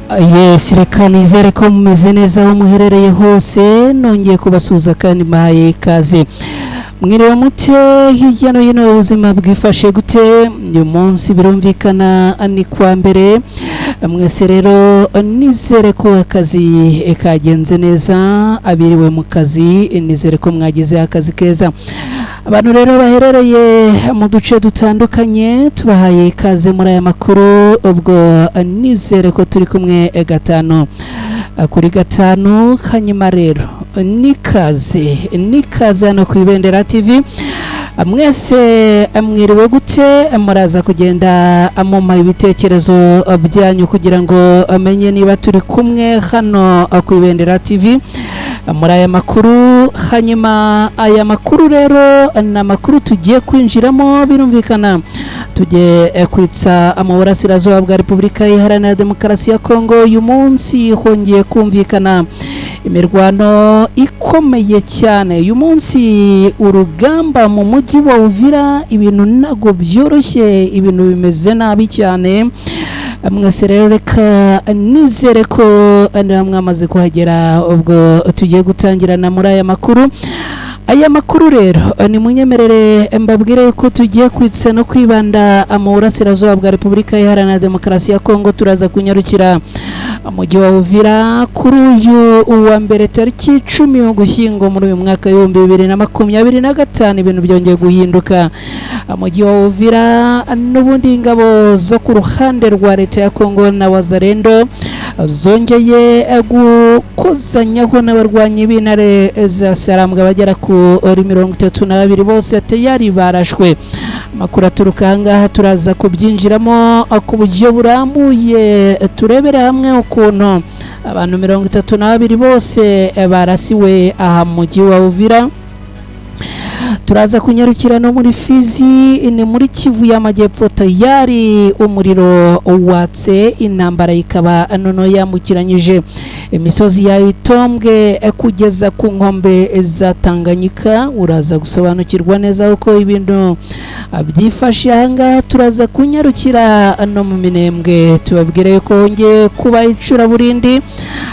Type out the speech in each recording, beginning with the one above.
Yes, reka nizere ko mumeze neza aho muherereye hose. Nongeye kubasuhuza kandi mbahaye ikaze. Mwiriwe mute hirya no hino? Ubuzima bwifashe gute uyu munsi? Birumvikana ni kwa mbere. Mwese rero nizere ko akazi kagenze neza. Abiriwe mu kazi, nizere ko mwagize akazi keza. Abantu rero baherereye mu duce dutandukanye, tubahaye ikaze muri aya makuru. Ubwo nizere ko turi kumwe 5 kuri 5. Hanyuma rero nikaze, nikaze hano ku Ibendera TV. Mwese mwiriwe gute? Muraza kugenda mumpa ibitekerezo byanyu kugira ngo amenye niba turi kumwe hano ku Ibendera TV muri aya makuru. Hanyuma aya makuru rero ni amakuru tugiye kwinjiramo. Birumvikana tugiye kwitsa mu burasirazuba bwa Repubulika Iharanira Demokarasi ya Kongo. Uyu munsi hongeye kumvikana imirwano ikomeye cyane. Uyu munsi urugamba mu mujyi wa Uvira, ibintu ntabwo byoroshye, ibintu bimeze nabi cyane. Mwese rero reka nizere ko niba mwamaze kuhagera, ubwo tugiye gutangirana muri aya makuru. Aya makuru rero ni munyemerere mbabwire ko tugiye kwitsa no kwibanda mu burasirazuba bwa Repubulika Iharanira Demokarasi ya Kongo. Turaza kunyarukira mujyi wa Uvira kuri uyu wa mbere, tariki 10 Ugushyingo muri uyu mwaka w'2025. Ibintu byongeye guhinduka mujyi wa Uvira. N'ubundi ingabo zo ku ruhande rwa leta ya Kongo na Wazalendo zongeye gukozanyaho n'abarwanyi b'intare za Sarambwe bagera kuri 32, bose tayari barashwe. Amakuru aturuka ahangaha turaza kubyinjiramo ku buryo burambuye, turebere hamwe ukuntu abantu 32 bose barasiwe aha mu mujyi wa Uvira. Turaza kunyarukira no muri Fizi, ni muri Kivu y'Amajyepfo. Tayari umuriro watse, intambara ikaba noneho yambukiranyije imisozi ya Itombwe kugeza ku nkombe za Tanganyika. Uraza gusobanukirwa neza uko ibintu byifashe ahangaha. Turaza kunyarukira no mu Minembwe, tubabwire ko hongeye kuba icuraburindi,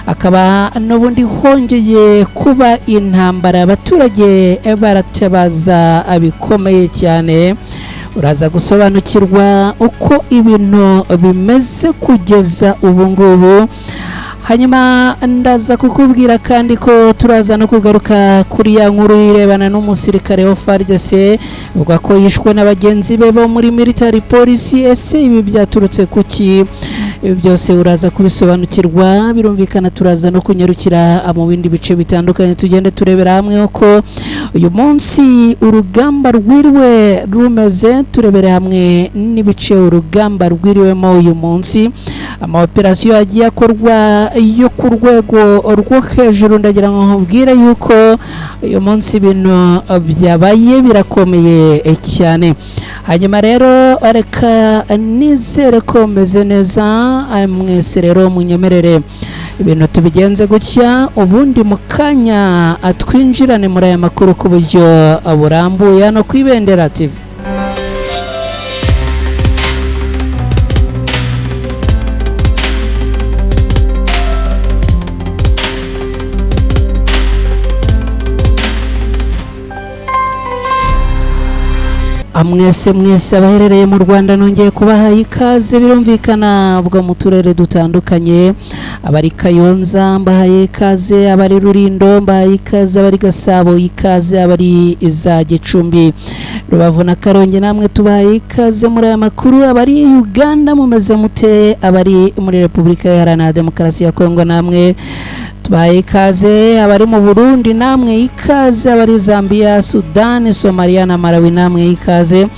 akaba n'ubundi hongeye kuba intambara, abaturage baratabaza bikomeye cyane. Uraza gusobanukirwa uko ibintu bimeze kugeza ubu ngubu. Hanyuma ndaza kukubwira kandi ko turaza no kugaruka kuri ya nkuru irebana n'umusirikare wa FARDC uvuga ko yishwe na bagenzi be bo muri military police. Ese ibi byaturutse kuki? Ibi byose uraza kubisobanukirwa. Birumvikana turaza no kunyarukira mu bindi bice bitandukanye, tugende turebera hamwe uko uyu munsi urugamba rwiriwe rumeze, turebere hamwe n'ibice urugamba rwiriwemo uyu munsi, amaoperasiyo yagiye akorwa yo ku rwego rwo hejuru. Ndagira ngo nkubwire yuko uyu munsi ibintu byabaye birakomeye cyane. Hanyuma rero reka nizere ko meze neza. Mwese rero munyemerere ibintu tubigenze gutya, ubundi mu kanya twinjirane muri aya makuru ku buryo burambuye hano ku Ibendera TV. Mwese mwese abaherereye mu Rwanda, nongeye kubaha ikaze. Birumvikana ubwo mu turere dutandukanye, abari Kayonza mbahaye ikaze, abari Rurindo mbahaye ikaze, abari Gasabo ikaze, abari za Gicumbi, Rubavu na Karongi namwe tubahaye ikaze muri aya makuru. Abari Uganda mumeze mute? Abari muri Repubulika Iharanira Demokarasi ya Kongo namwe tubahaye ikaze, abari mu Burundi namwe ikaze, abari Zambia, Sudani, Somalia na Malawi namwe ikaze,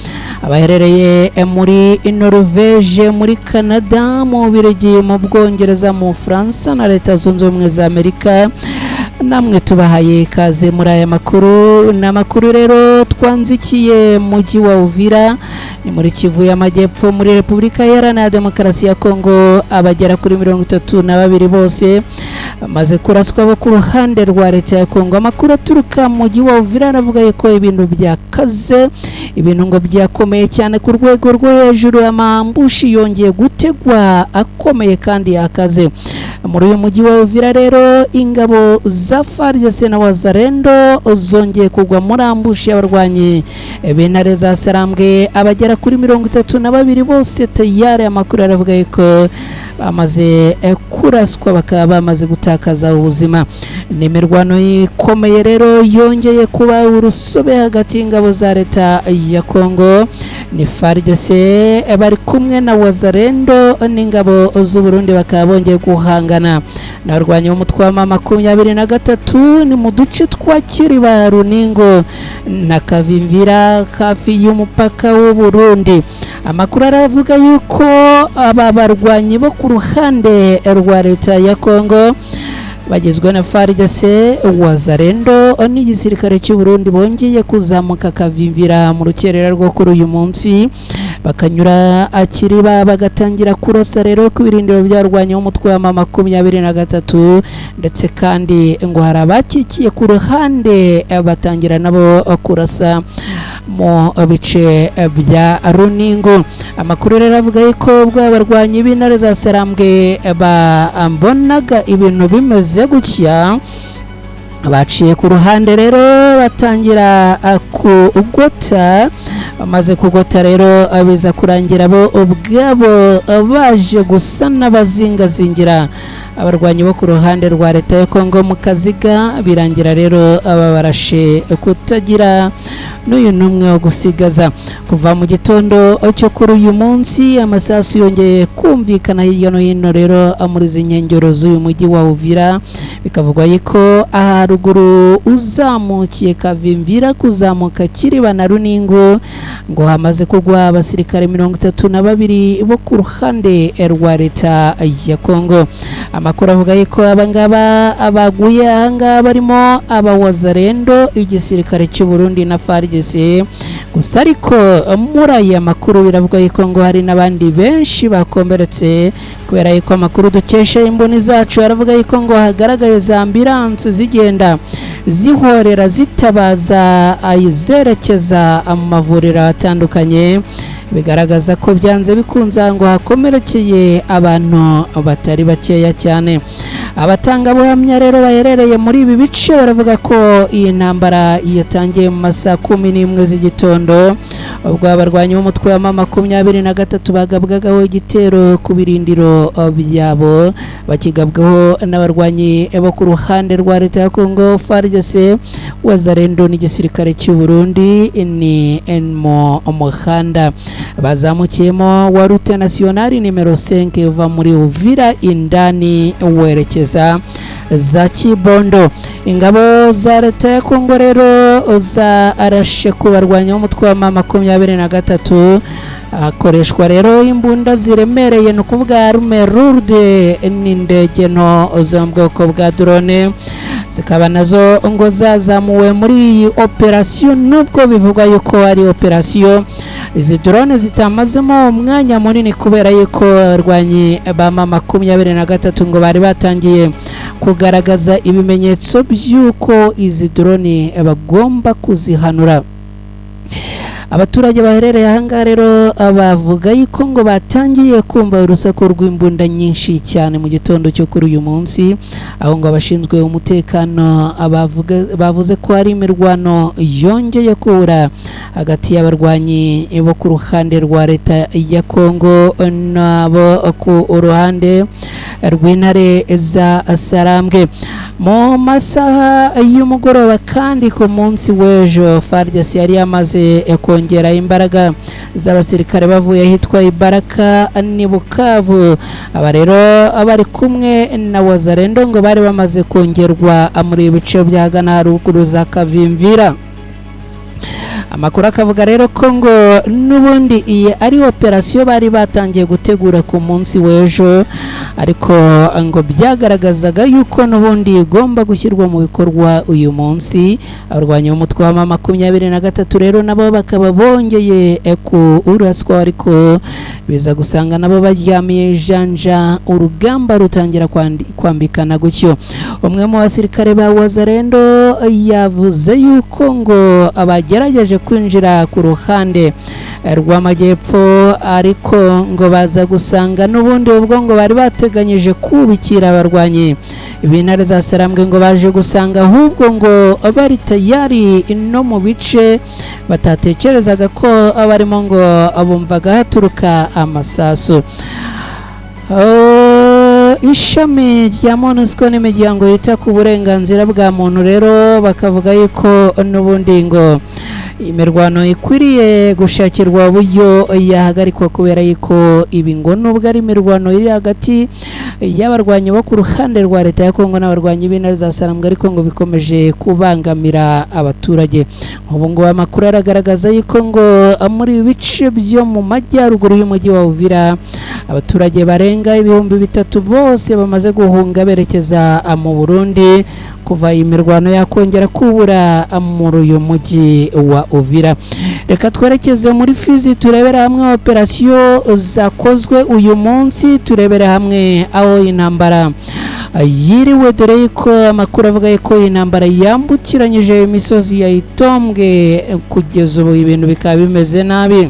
abaherereye muri Norvege, muri Canada, mu Bubiligi, mu Bwongereza, mu Bufaransa na Leta Zunze Ubumwe za Amerika namwe tubahaye ikaze muri aya makuru. Ni amakuru rero twanzikiye mujyi wa Uvira, ni muri Kivu y'Amajyepfo, muri Repubulika Iharanira Demokarasi ya Kongo. Abagera kuri 32 bose Bamaze kuraswa bo ku ruhande rwa leta ya Kongo. Amakuru aturuka mu mujyi wa Uvira aravuga yuko ibintu byakaze, ibintu ngo byakomeye cyane ku rwego rwo hejuru. Amambushi yongeye gutegwa akomeye kandi yakaze muri uyu mujyi wa Uvira. Rero ingabo za FARDC na Wazalendo zongeye kugwa muri ambushi y'abarwanyi b'intare za Sarambwe, abagera kuri 32 bose tayari. Amakuru aravuga yuko bamaze kuraswa, bakaba bamaze gutakaza ubuzima. Ni imirwano ikomeye rero yongeye kuba urusobe hagati y'ingabo za leta ya Kongo, ni FARDC bari kumwe na Wazalendo n'ingabo z'u Burundi, bakaba bongeye guhangana n'abarwanyi b'umutwe wa 23. Ni mu duce twa Kiriba, Runingo na Kavimvira, hafi y'umupaka w'u Burundi. Amakuru aravuga yuko aba barwanyi bo ku ruhande rwa leta ya Kongo bagizwe na FARDC, Wazalendo n'igisirikare cy'u Burundi bongeye kuzamuka Kavimvira mu rukerera rwo kuri uyu munsi, bakanyura Akiriba, bagatangira kurasa rero ku birindiro byarwanya umutwe wa 23. Ndetse kandi ngo hari abakikiye ku ruhande batangira nabo kurasa mu bice bya Runingo. Amakuru rero avuga yuko ubwo abarwanyi b'intare za Sarambwe bambonaga ibintu bimeze gutya, baciye ku ruhande rero batangira kugota. Bamaze kugota rero, biza kurangira bo ubwabo baje gusa n'abazingazingira abarwanyi bo ku ruhande rwa leta ya Kongo mu Kaziga. Birangira rero aba barashe kutagira n'uyu n'umwe wo gusigaza. Kuva mu gitondo cyo kuri uyu munsi, amasasu yongeye kumvikana hirya no hino rero muri izi nkengero z'uyu mujyi wa Uvira. Bikavugwa yuko haruguru uzamukiye Kavimvira kuzamuka Kiriba na Runingo ngo hamaze kugwa abasirikare 32 bo ku ruhande rwa leta ya Kongo. Amakuru avuga yuko abangaba abaguye ahangaha barimo abawazarendo, igisirikare cy'u Burundi na FARDC. Gusa ariko muri aya makuru biravuga yuko ngo hari n'abandi benshi bakomeretse, kubera yuko amakuru dukesha imboni zacu aravuga yuko ngo hagaragaye za ambulance zigenda zihorera, zitabaza, zerekeza mu mavuriro atandukanye, bigaragaza ko byanze bikunze ngo hakomerekeye abantu batari bakeya cyane. Abatangabuhamya rero baherereye muri ibi bice baravuga ko iyi ntambara yatangiye mu masaha 11 z'igitondo, ubwo abarwanyi b'umutwe wa 23 bagabwagaho igitero ku birindiro byabo, bakigabwaho n'abarwanyi bo ku ruhande rwa leta ya Kongo, FARDC, Wazalendo n'igisirikare cy'u Burundi. Ni mu muhanda bazamukiyemo wa route nationale nimero 5 uva muri Uvira indani werekeza za Kibondo. Ingabo za leta ya Kongo rero zarashe ku barwanyi b'umutwe wa 23, hakoreshwa rero imbunda ziremereye, ni ukuvuga arme lourde, n'indege nto zo mu bwoko bwa drone, zikaba nazo ngo zazamuwe muri iyi operasiyo, nubwo bivugwa yuko ari operasiyo izi drone zitamazemo umwanya munini, kubera yuko abarwanyi ba 23 ngo bari batangiye kugaragaza ibimenyetso by'uko izi drone bagomba kuzihanura. Abaturage baherereye ahangaha rero bavuga yuko ngo batangiye kumva urusaku rw'imbunda nyinshi cyane mu gitondo cyo kuri uyu munsi, aho ngo abashinzwe umutekano bavuze ko hari imirwano yongeye kubura hagati y'abarwanyi bo ku ruhande rwa leta ya Kongo n'abo ku ruhande rw'intare za Sarambwe. Mu masaha y'umugoroba kandi ku munsi w'ejo, FARDC yari yamaze kongera imbaraga z'abasirikare bavuye ahitwa Ibaraka ni Bukavu. Aba rero bari kumwe na Wazalendo ngo bari bamaze kongerwa muri ibice byagana haruguru za Kavimvira. Amakuru akavuga rero ko ngo n'ubundi iyi ari operasiyo bari batangiye gutegura ku munsi w'ejo, ariko ngo byagaragazaga yuko n'ubundi igomba gushyirwa mu bikorwa uyu munsi. Abarwanyi b'umutwe wa 23 rero nabo bakaba bongeye kuraswa, ariko biza gusanga nabo baryamiye janja, urugamba rutangira kwambikana gutyo. Umwe mu basirikare ba Wazalendo yavuze yuko ngo abagerageje kwinjira ku ruhande rw'amajyepfo, ariko ngo baza gusanga n'ubundi ubwo ngo bari bateganyije kubikira abarwanyi b'intare za Sarambwe, ngo baje gusanga ahubwo ngo bari tayari no mu bice batatekerezaga ko barimo, ngo bumvaga haturuka amasasu. Ishami rya MONUSCO n'imiryango yita ku burenganzira bwa muntu rero bakavuga yuko n'ubundi ngo imirwano ikwiriye gushakirwa uburyo yahagarikwa, kubera yuko ibi ngo nubwo ari imirwano iri hagati y'abarwanyi bo ku ruhande rwa leta ya Kongo n'abarwanyi b'intare za Sarambwe, ariko ngo bikomeje kubangamira abaturage. Ubu ngubu amakuru aragaragaza yuko ngo muri ibi bice byo mu majyaruguru y'umujyi wa Uvira abaturage barenga 3000 bose bamaze guhunga berekeza mu Burundi kuva iyi mirwano yakongera kubura muri uyu mujyi wa Uvira. Reka twerekeze muri Fizi turebere hamwe operasiyo zakozwe uyu munsi, turebere hamwe aho intambara yiriwe, dore yuko amakuru avuga yuko intambara yambukiranyije imisozi ya Itombwe, kugeza ubu ibintu bikaba bimeze nabi.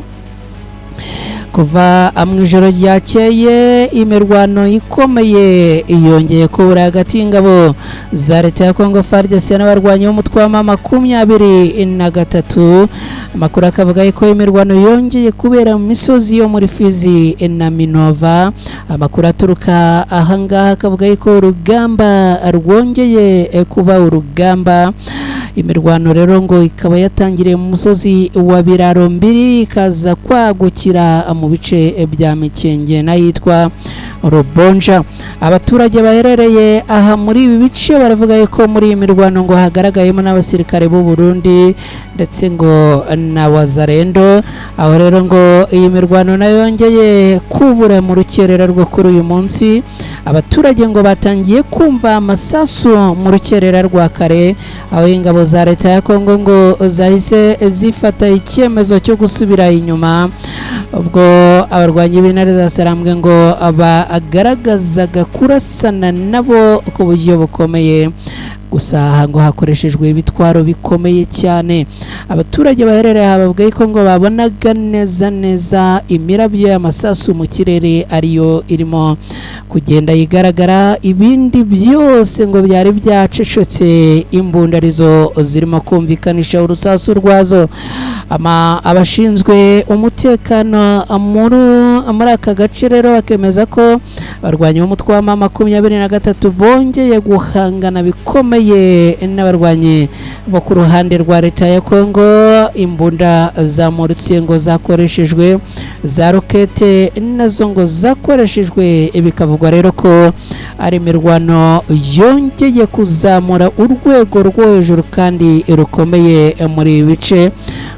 Kuva mu ijoro ryakeye imirwano ikomeye yongeye kubura hagati y'ingabo za leta ya Kongo FARDC n'abarwanyi b'umutwe wa 23. Amakuru akavuga yuko imirwano yongeye kubera mu misozi yo muri Fizi na Minova. Amakuru aturuka ahangaha akavuga yuko urugamba rwongeye kuba urugamba. Imirwano rero ngo ikaba yatangiriye mu musozi wa Biraro Mbiri, ikaza kwagukira mu bice bya Mikenge n'ahitwa Rubonja. Abaturage baherereye aha muri ibi bice baravuga yuko muri iyi mirwano ngo hagaragayemo n'abasirikare b'u Burundi ndetse ngo na Wazalendo. Aho rero ngo iyi mirwano nayo yongeye kubura mu rukerera rwo kuri uyu munsi. Abaturage ngo batangiye kumva amasasu mu rukerera rwa kare, aho ingabo za leta ya Kongo ngo zahise zifata icyemezo cyo gusubira inyuma, ubwo abarwanyi b'intare za Sarambwe ngo bagaragazaga kurasana nabo ku buryo bukomeye. Gusa aha ngo hakoreshejwe ibitwaro bikomeye cyane. Abaturage baherereye aha bavuga yuko ngo babonaga neza neza imirabyo y'amasasu mu kirere ariyo irimo kugenda yigaragara, ibindi byose ngo byari byacecetse, imbundarizo zirimo kumvikanisha urusasu rwazo. Abashinzwe umutekano muri aka gace rero bakemeza ko abarwanyi b'umutwe wa 23 bongeye guhangana bikomeye n'abarwanyi bo ku ruhande rwa leta ya Kongo. Imbunda za morutiye ngo zakoreshejwe, za rokete nazo ngo zakoreshejwe, bikavugwa rero ko ari imirwano yongeye kuzamura urwego rwo hejuru kandi rukomeye muri ibi bice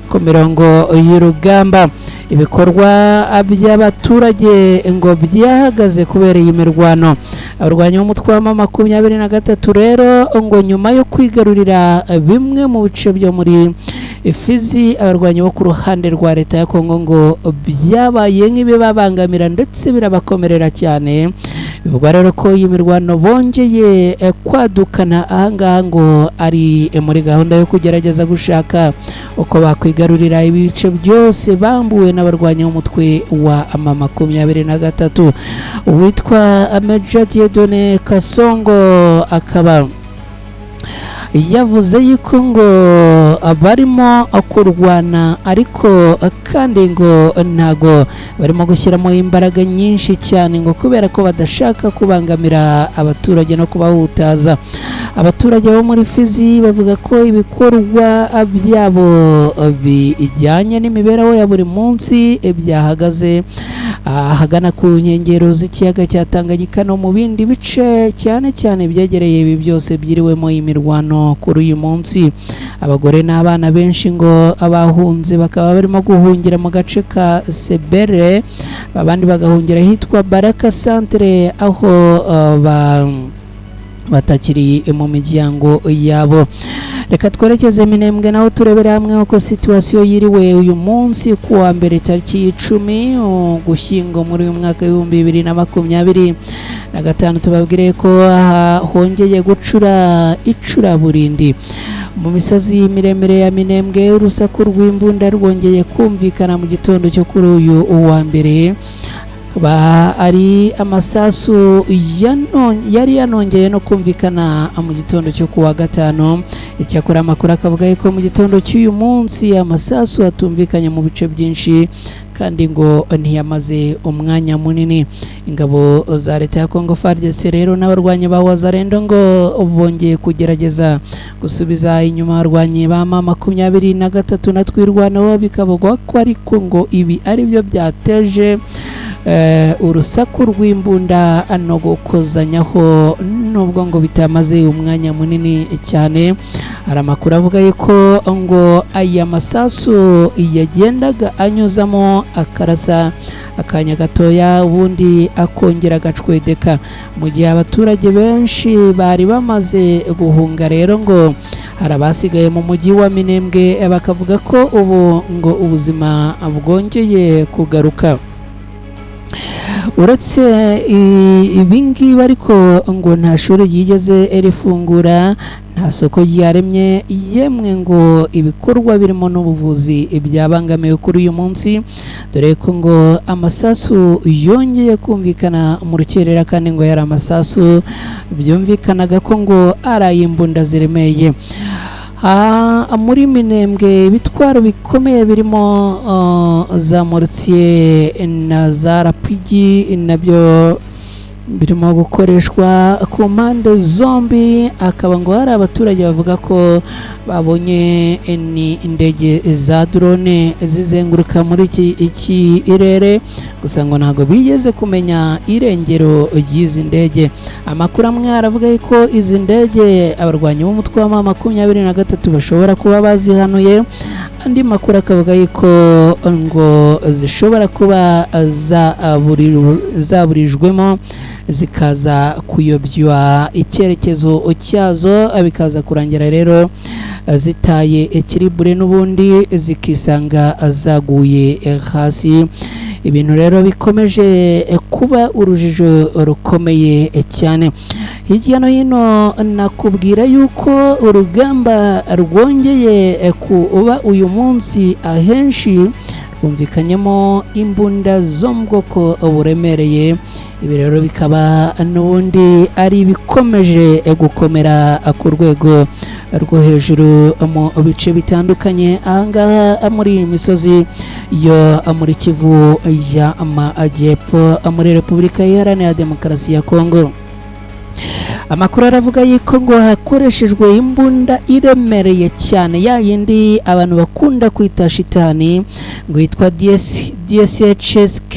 ku mirongo y'urugamba. Ibikorwa by'abaturage ngo byahagaze kubera iyi mirwano. Abarwanyi b'umutwe wa 23 rero ngo nyuma yo kwigarurira bimwe mu bice byo muri Fizi, abarwanyi bo ku ruhande rwa leta ya Kongo ngo byabaye nk'ibibabangamira ndetse birabakomerera cyane. Bivugwa rero ko iyi mirwano bongeye kwadukana ahangaha ngo ari muri gahunda yo kugerageza gushaka uko bakwigarurira ibice byose bambuwe n'abarwanyi b'umutwe wa 23. Uwitwa Major Dieudonné Kasongo akaba yavuze yuko ngo barimo kurwana, ariko kandi ngo ntago barimo gushyiramo imbaraga nyinshi cyane, ngo kubera ko badashaka kubangamira abaturage no kubahutaza. Abaturage bo muri Fizi bavuga ko ibikorwa byabo bijyanye n'imibereho ya buri munsi byahagaze ahagana ku nkengero z'ikiyaga cya Tanganyika no mu bindi bice cyane cyane byegereye ibi byose byiriwemo imirwano. gatanu kuri uyu munsi. Abagore n'abana benshi ngo abahunze bakaba barimo guhungira mu gace ka Sebere, abandi bagahungira ahitwa Baraka Centre, aho batakiri mu miryango yabo. Reka twerekeze Minembwe naho turebere hamwe uko situation yiriwe uyu munsi ku wa mbere tariki 10 Ugushyingo muri uyu mwaka w'2025. Tubabwire ko aha hongeye gucura icuraburindi mu misozi miremire ya Minembwe. Urusaku rw'imbunda rwongeye kumvikana mu gitondo cyo kuri uyu wa mbere, akaba ari amasasu yari yanongeye no kumvikana mu gitondo cyo kuwa gatanu. Icyakora amakuru akavuga ko mu gitondo cy'uyu munsi amasasu atumvikanye mu bice byinshi, kandi ngo ntiyamaze umwanya munini. Ingabo za leta ya Congo FARDC rero n'abarwanyi ba Wazalendo ngo bongeye kugerageza gusubiza inyuma abarwanyi ba M23 na Twirwaneho, bikavugwa ko ariko ngo ibi ari byo byateje urusaku rw'imbunda no gukozanyaho, nubwo ngo bitamaze umwanya munini cyane. Hari amakuru avuga yuko ngo aya masasu yagendaga anyuzamo akarasa akanya gatoya, ubundi akongera agacwedeka, mu gihe abaturage benshi bari bamaze guhunga. Rero ngo hari abasigaye mu mujyi wa Minembwe bakavuga ko ubu ngo ubuzima bwongeye kugaruka. Uretse ibingibi ariko ngo nta shuri ryigeze rifungura, nta soko ryaremye, yemwe ngo ibikorwa birimo n'ubuvuzi byabangamiwe kuri uyu munsi, dore ko ngo amasasu yongeye kumvikana mu rukerera, kandi ngo yari amasasu byumvikanaga ko ngo ari ay'imbunda ziremeye. Muri Minembwe ibitwaro bikomeye birimo za mortier na za RPG nabyo birimo gukoreshwa ku mpande zombi, akaba ngo hari abaturage bavuga ko babonye ni indege za drone zizenguruka muri iki kirere, gusa ngo ntabwo bigeze kumenya irengero ry'izi ndege. Amakuru amwe aravuga ko izi ndege abarwanyi b'umutwe wa M23 bashobora kuba bazihanuye, andi makuru akavuga yuko ngo zishobora kuba zaburijwemo zikaza kuyobywa icyerekezo cyazo, bikaza kurangira rero zitaye ekiribure n'ubundi zikisanga zaguye hasi. Ibintu rero bikomeje kuba urujijo rukomeye cyane hirya no hino. Nakubwira yuko urugamba rwongeye kuba uyu munsi, ahenshi rwumvikanyemo imbunda zo mu bwoko buremereye. Ibi rero bikaba n'ubundi ari ibikomeje gukomera ku rwego rwo hejuru mu bice bitandukanye ahangaha muri iyi misozi yo muri Kivu y'Amajyepfo muri Repubulika Iharanira Demokarasi ya Kongo. Amakuru aravuga yuko ngo hakoreshejwe imbunda iremereye cyane, ya yindi abantu bakunda kwita shitani, ngo yitwa DSHSK,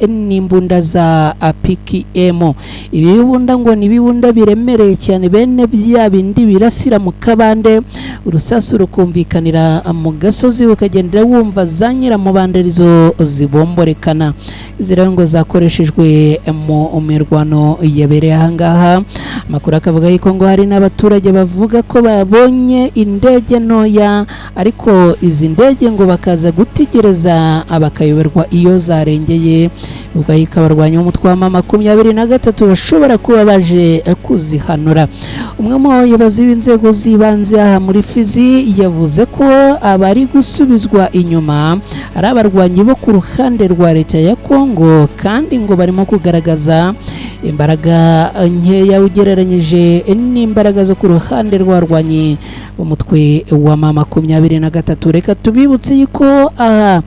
n'imbunda za PKM. Ibi bibunda ngo ni ibibunda biremereye cyane, bene bya bindi birasira mu kabande, urusasu rukumvikanira mu gasozi, ukagenda wumva za nyiramubandarizo zibomborekana. Izi rero ngo zakoreshejwe mu mirwano yabereye ahangaha. Amakuru akavuga yuko ngo hari n'abaturage bavuga ko babonye indege ntoya, ariko izi ndege ngo bakaza gutegereza bakayoberwa iyo zarengeye, ubwo yuko abarwanyi b'umutwe wa M23 bashobora kuba baje kuzihanura. Umwe mu bayobozi b'inzego z'ibanze aha muri Fizi yavuze ko abari gusubizwa inyuma ari abarwanyi bo ku ruhande rwa leta ya Kongo, kandi ngo barimo kugaragaza imbaraga nkeya ugereranyije n'imbaraga zo ku ruhande rw'abarwanyi b'umutwe wa M23. Reka tubibutse yuko aha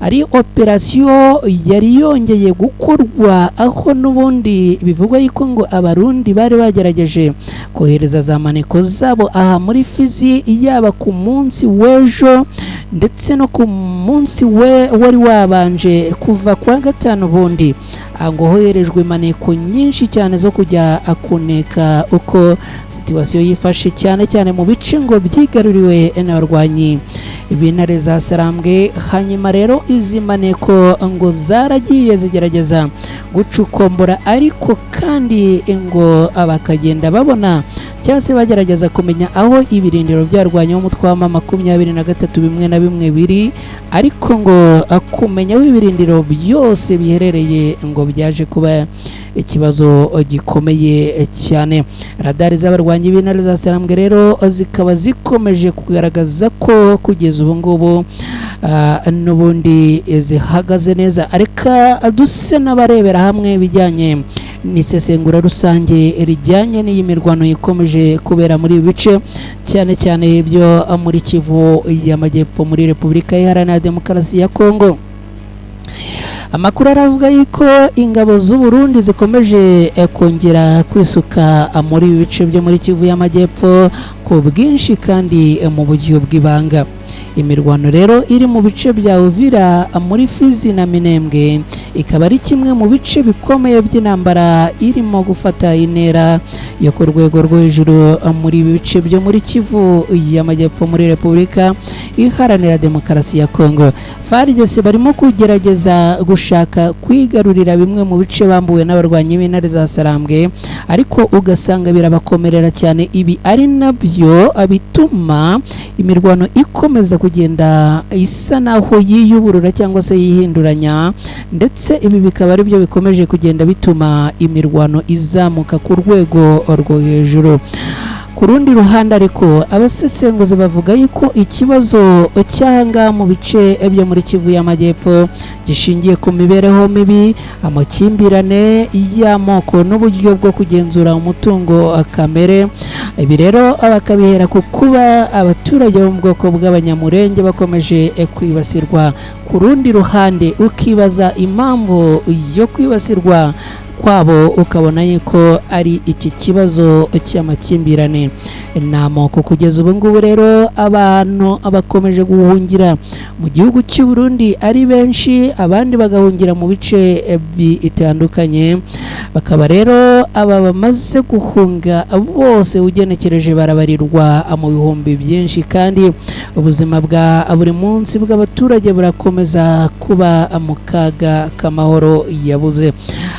ari operasiyo Operasiyo yari yongeye gukorwa, aho n'ubundi bivugwa yuko ngo Abarundi bari bagerageje kohereza za maneko zabo aha muri Fizi, yaba ku munsi w'ejo ndetse no ku munsi we wari wabanje kuva kwa gatanu. Bundi ngo hoherejwe maneko nyinshi cyane zo kujya kuneka uko situwasiyo yifashe, cyane cyane mu bice ngo byigaruriwe n'abarwanyi b'intare za Sarambwe. Hanyuma rero izi maneko ngo zaragiye zigerageza gucukombora, ariko kandi ngo bakagenda babona cyangwa se bagerageza kumenya aho ibirindiro byarwanya umutwe wa M23 bimwe na bimwe biri, ariko ngo kumenya aho ibirindiro byose biherereye ngo byaje kuba ikibazo gikomeye cyane. Radari z'abarwanyi b'intare za Sarambwe rero zikaba zikomeje kugaragaza ko kugeza ubu ngubu n'ubundi zihagaze neza. Reka duse n'abarebera hamwe ibijyanye n'isesengura rusange rijyanye n'iyi mirwano ikomeje kubera muri ibi bice, cyane cyane ibyo muri Kivu y'Amajyepfo muri Repubulika Iharanira Demokarasi ya Kongo. Amakuru aravuga yuko ingabo z'u Burundi zikomeje kongera kwisuka muri ibi bice byo muri Kivu y'Amajyepfo ku bwinshi kandi mu buryo bw'ibanga. Imirwano rero iri mu bice bya Uvira, muri Fizi na Minembwe ikaba ari kimwe mu bice bikomeye by'intambara irimo gufata intera yo ku rwego rwo hejuru muri ibi bice byo muri Kivu y'Amajyepfo muri Repubulika Iharanira Demokarasi ya Kongo. FARDC barimo kugerageza gushaka kwigarurira bimwe mu bice bambuwe n'abarwanyi b'intare za Sarambwe, ariko ugasanga birabakomerera cyane. Ibi ari nabyo bituma imirwano ikomeza kugenda isa naho yiyuburura cyangwa se yihinduranya, ndetse ibi bikaba ari byo bikomeje kugenda bituma imirwano izamuka ku rwego rwo hejuru. Ku rundi ruhande ariko, abasesenguzi bavuga yuko ikibazo cy'ahangaha mu bice byo muri Kivu y'Amajyepfo gishingiye ku mibereho mibi, amakimbirane y'amoko n'uburyo bwo kugenzura umutungo kamere. Ibi rero bakabihera ku kuba abaturage bo mu bwoko bw'Abanyamurenge bakomeje kwibasirwa. Ku rundi ruhande ukibaza impamvu yo kwibasirwa kwabo, ukabona yuko ari iki kibazo cy'amakimbirane n'amoko. Kugeza ubu ngubu rero abantu bakomeje guhungira mu gihugu cy'u Burundi ari benshi, abandi bagahungira mu bice bitandukanye. Bakaba rero aba bamaze guhunga bose ugenekereje barabarirwa mu bihumbi byinshi, kandi ubuzima bwa buri munsi bw'abaturage burakomeza kuba mu kaga k'amahoro yabuze.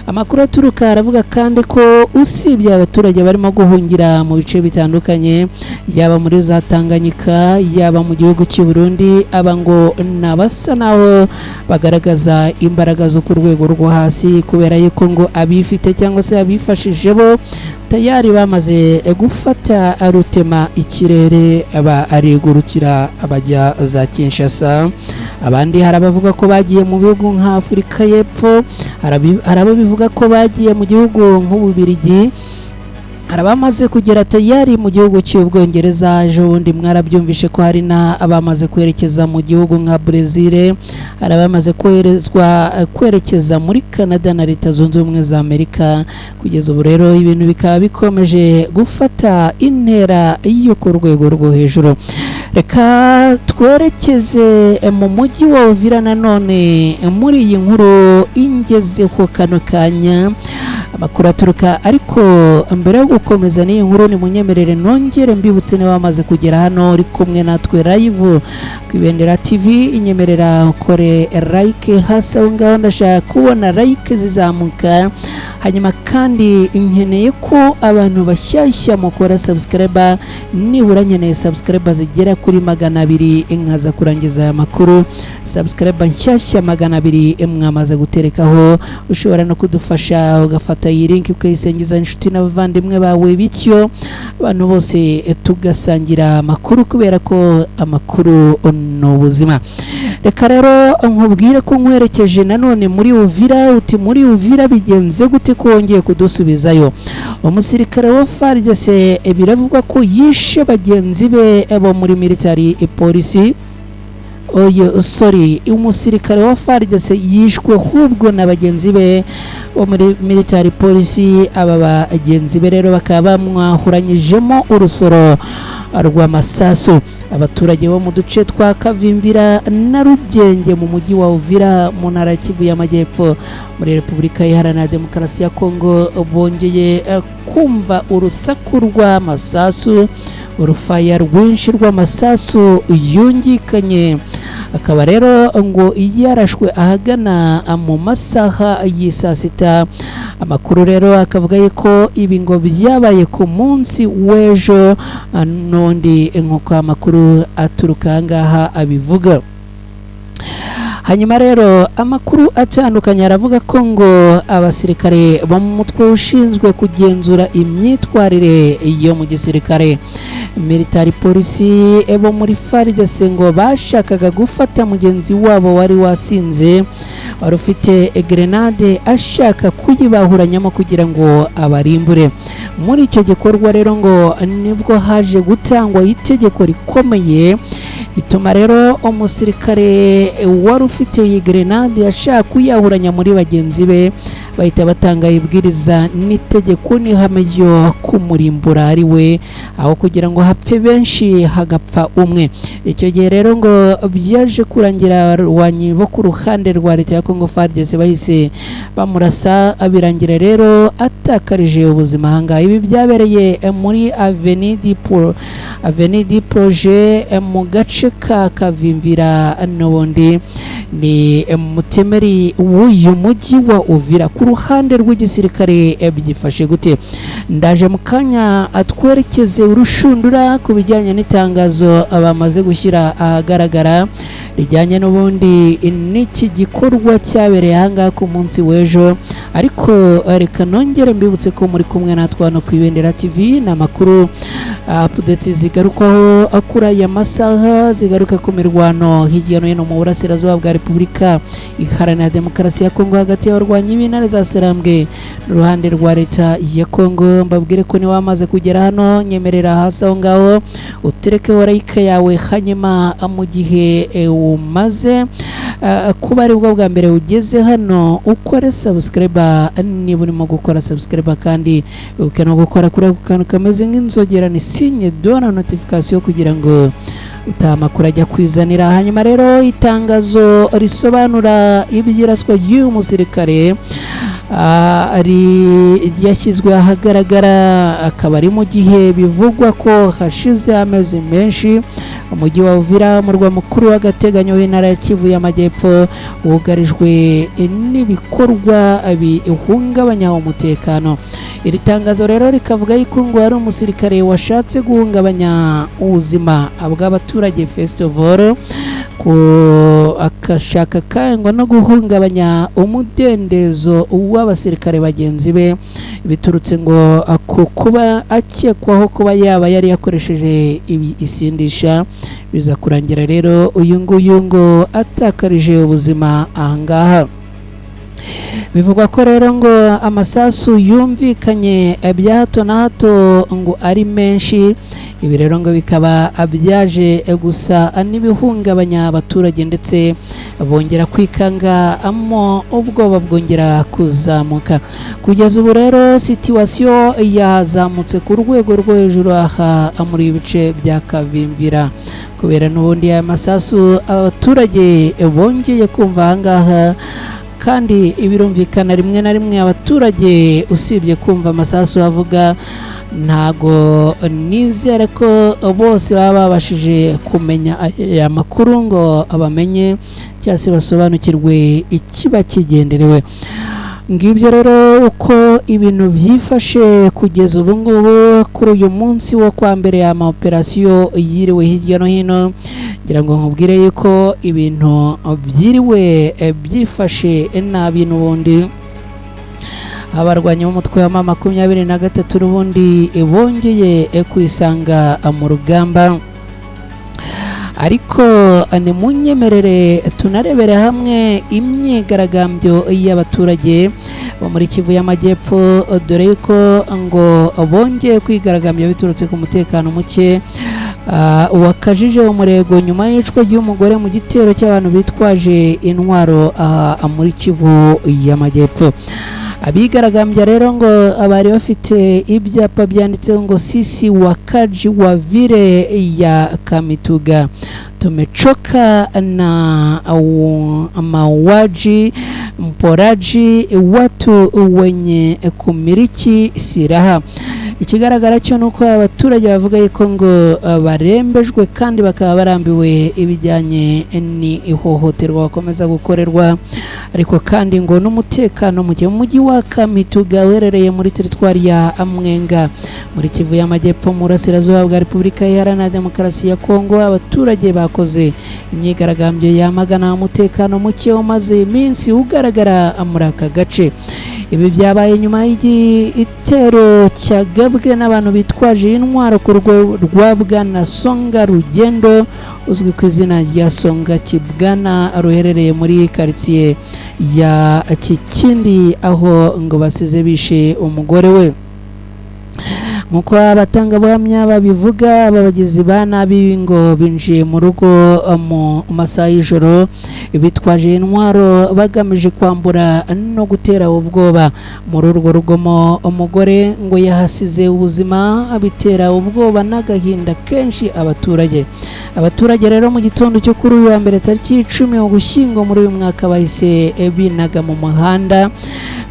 Amakuru aturuka aravuga kandi ko usibye abaturage barimo guhungira mu bice bitandukanye, yaba muri za Tanganyika, yaba mu gihugu cy'u Burundi, aba ngo nabasa naho bagaragaza imbaraga zo ku rwego rwo hasi, kubera yuko ngo abifite cyangwa se abifashije bo tayari bamaze gufata rutema ikirere, barigurukira bajya za Kinshasa. Abandi hari abavuga ko bagiye mu bihugu nka Afurika y'Epfo, hari ababivuga ko bagiye mu gihugu nk'Ububirigi, hari abamaze kugera tayari mu gihugu cy'Ubwongereza. Ejo bundi mwarabyumvishe ko hari n'abamaze kwerekeza mu gihugu nka Brezil, hari abamaze kwerekeza muri Canada na Leta Zunze Ubumwe za Amerika. Kugeza ubu rero ibintu bikaba bikomeje gufata intera yo ku rwego rwo hejuru. Reka twerekeze mu mujyi wa Uvira nanone muri iyi nkuru ingezeho kano kanya. Amakuru aturuka, ariko mbere yo gukomeza n'iyi nkuru ni munyemerere nongere mbibutse niba wamaze kugera hano uri kumwe natwe live ku Ibendera TV, inyemerera ukore like hasi aho ngaho, ndashaka kubona like zizamuka. Hanyuma kandi nkeneye ko abantu bashyashya mukora subscribe, nibura nkeneye subscribe zigera kuri 200 nkaza kurangiza aya makuru. Subscribe nshyashya 200 mwamaze guterekaho. Ushobora no kudufasha ugafata iyi link ukayisangiza inshuti n'abavandimwe bawe, bityo abantu bose tugasangira amakuru, kubera ko amakuru ni ubuzima. Reka rero nkubwire ko nkwerekeje nanone muri Uvira. Uti muri Uvira bigenze gute ko wongeye kudusubizayo? Umusirikare wa FARDC biravugwa ko yishe bagenzi be bo muri military polisi. Oyo, sorry, umusirikare wa FARDC yishwe ahubwo na bagenzi be bo muri military police. Aba bagenzi be rero bakaba bamwahuranyijemo urusoro rw'amasasu. Abaturage bo mu duce twa Kavimvira na Rugenge mu mujyi wa Uvira mu ntara ya Kivu y'Amajyepfo muri Repubulika Iharanira Demokarasi ya Kongo bongeye kumva urusaku rw'amasasu, urufaya rwinshi rw'amasasu yungikanye, akaba rero ngo yarashwe ahagana mu masaha y'isaa sita. Amakuru rero akavuga yuko ibi ngo byabaye ku munsi w'ejo n'undi, nk'uko amakuru aturuka aha ngaha abivuga. Hanyuma rero amakuru atandukanye aravuga ko ngo abasirikare bo mu mutwe ushinzwe kugenzura imyitwarire yo mu gisirikare, military police, bo muri FARDC ngo bashakaga gufata mugenzi wabo wari wasinze, wari ufite grenade, ashaka kuyibahuranyamo kugira ngo abarimbure. Muri icyo gikorwa rero ngo nibwo haje gutangwa itegeko rikomeye, bituma rero umusirikare wari ufite iyi grenade ashaka kuyahuranya muri bagenzi be, bahita batanga ibwiriza n'itegeko n'ihame ryo kumurimbura ari we, aho kugira ngo hapfe benshi hagapfa umwe. Icyo gihe rero ngo byaje kurangira abarwanyi bo ku ruhande rwa leta ya Congo FARDC bahise bamurasa, birangira rero atakarije ubuzima ahangaha. Ibi byabereye muri Avenue du Projet mu gace ka Kavimvira, n'ubundi ni mutemeri w'uyu mujyi wa Uvira. Ku ruhande rw'igisirikare byifashe gute? Ndaje mu kanya atwerekeze urushundura ku bijyanye n'itangazo bamaze gushyira ahagaragara rijyanye n'ubundi n'iki gikorwa cyabereye ahangaha ku munsi w'ejo. Ariko reka nongere mbibutse ko muri kumwe natwe hano ku Ibendera TV. Ni amakuru, updates zigarukwaho kuri aya masaha, zigaruka ku mirwano hirya no hino mu burasirazuba bwa Repubulika Iharanira Demokarasi ya Kongo hagati y'abarwanyi b'intare za Sarambwe n'uruhande rwa leta ya Kongo. Mbabwire ko niba wamaze kugera hano, nyemerera hasi aho ngaho uterekeho like yawe. Hanyuma mu gihe umaze kuba aribwo bwa mbere ugeze hano, ukore subscribe niba urimo gukora subscribe, kandi wibuke no gukora kuri ako kantu kameze nk'inzogera, ni signe de la notification, kugira ngo amakuru ajya kwizanira. Hanyuma rero itangazo risobanura iby'iraswa ry'uyu musirikare ryashyizwe ahagaragara, akaba ari mu gihe bivugwa ko hashize amezi menshi umujyi wa Uvira, umurwa mukuru w'agateganyo w'intara ya Kivu y'Amajyepfo, wugarijwe n'ibikorwa bihungabanya umutekano. Iri tangazo rero rikavuga yuko ngo hari umusirikare washatse guhungabanya ubuzima bw'abaturage festival, ku akashaka kangwa no guhungabanya umudendezo w'abasirikare bagenzi be, biturutse ngo ku kuba akekwaho kuba yaba yari yakoresheje ibi isindisha. Biza kurangira rero uyu nguyu ngo atakarije ubuzima ahangaha. Bivugwa ko rero ngo amasasu yumvikanye bya hato na hato ngo ari menshi. Ibi rero ngo bikaba byaje gusa n'ibihungabanya abaturage, ndetse bongera kwikangamo, ubwoba bwongera kuzamuka. Kugeza ubu rero situation yazamutse ku rwego rwo hejuru aha muri ibice bya Kavimvira, kubera n'ubundi aya masasu abaturage bongeye kumva ahangaha. Kandi ibirumvikana, rimwe na rimwe abaturage usibye kumva amasasu avuga, ntago nizere ko bose baba babashije kumenya aya makuru ngo bamenye cyangwa se basobanukirwe ikiba kigenderewe. Ngibyo rero uko ibintu byifashe kugeza ubu ngubu kuri uyu munsi wo kwa mbere. Ama operasiyo yiriwe hirya no hino, ngira ngo nkubwire yuko ibintu byiriwe byifashe nabi. N'ubundi abarwanyi b'umutwe wa M23 n'ubundi bongeye kwisanga mu rugamba. Ariko nimunyemerere tunarebere hamwe imyigaragambyo y'abaturage bo muri Kivu y'Amajyepfo, dore yuko ngo bongeye kwigaragambya biturutse ku mutekano muke. Wakajije umurego nyuma y'icwa ry'umugore mu gitero cy'abantu bitwaje intwaro muri Kivu y'Amajyepfo. Abigaragambya rero ngo abari bafite ibyapa byanditseho ngo "Sisi wakaji wa ville ya Kamituga tumechoka na mauaji, mporaji, watu wenye kumiliki silaha." Ikigaragara cyo ni uko abaturage bavuga yuko ngo barembejwe kandi bakaba barambiwe ibijyanye n'ihohoterwa bakomeza gukorerwa, ariko kandi ngo n'umutekano muke mu mujyi wa Kamituga uherereye muri teritwari ya Mwenga muri Kivu y'Amajyepfo, mu burasirazuba bwa Repubulika Iharanira Demokarasi ya Kongo. Abaturage bakoze imyigaragambyo yamagana umutekano muke umaze iminsi ugaragara muri aka gace. Ibi byabaye nyuma y'igitero cyagabwe n'abantu bitwaje intwaro ku rugo rwa Bwana Songa Rugendo, uzwi ku izina rya Songa Kibwana, ruherereye muri karitsiye ya Kikindi, aho ngo basize bishe umugore we. Nk'uko abatangabuhamya babivuga, aba bagizi ba nabi ngo binjiye mu rugo mu masaha y'ijoro bitwaje intwaro, bagamije kwambura no gutera ubwoba. Muri urwo rugomo umugore ngo yahasize ubuzima, bitera ubwoba n'agahinda kenshi abaturage. Abaturage rero mu gitondo cyo kuri uyu wa mbere, tariki 10 Ugushyingo muri uyu mwaka, bahise binaga mu muhanda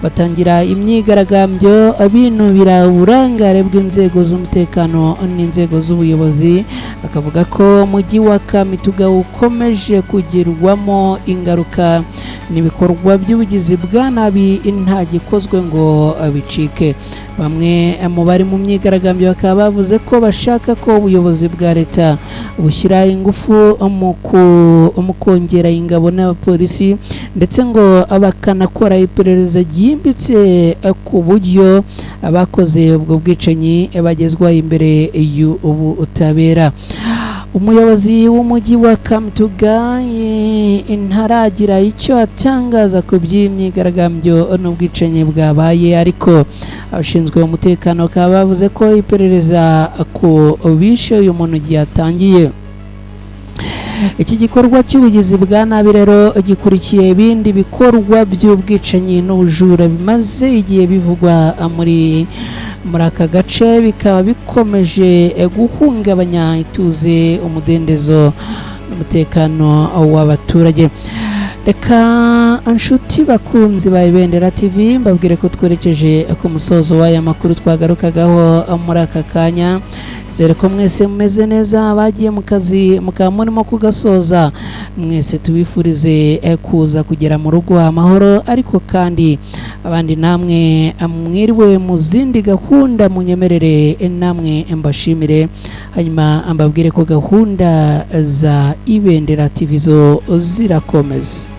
batangira imyigaragambyo binubira uburangare bw'inzego z'umutekano n'inzego z'ubuyobozi, bakavuga ko umujyi wa Kamituga ukomeje kugirwamo ingaruka n'ibikorwa by'ubugizi bwa nabi nta gikozwe ngo bicike. Bamwe mu bari mu myigaragambyo bakaba bavuze ko bashaka ko ubuyobozi bwa leta bushyira ingufu mu kongera ingabo n'abapolisi, ndetse ngo bakanakora iperereza ryimbitse ku buryo abakoze ubwo bwicanyi bagezwa imbere y'ubutabera. Umuyobozi w'umujyi wa Kamituga ntaragira icyo atangaza ku by'imyigaragambyo n'ubwicanyi bwabaye, ariko abashinzwe umutekano bakaba bavuze ko iperereza ku bishe uyu muntu ryatangiye. Iki gikorwa cy'ubugizi bwa nabi rero gikurikiye ibindi bikorwa by'ubwicanyi n'ubujura bimaze igihe bivugwa muri aka gace, bikaba bikomeje guhungabanya ituze, umudendezo n'umutekano w'abaturage. Reka nshuti bakunzi ba Ibendera TV mbabwire ko twerekeje ku musozo w'aya makuru twagarukagaho muri aka kanya. Zere ko mwese mumeze neza, abagiye mu kazi mukaba murimo kugasoza, mwese tubifurize kuza kugera mu rugo amahoro. Ariko kandi abandi namwe mwiriwe mu zindi gahunda, munyemerere namwe mbashimire, hanyuma mbabwire ko gahunda za Ibendera TV zo zirakomeza.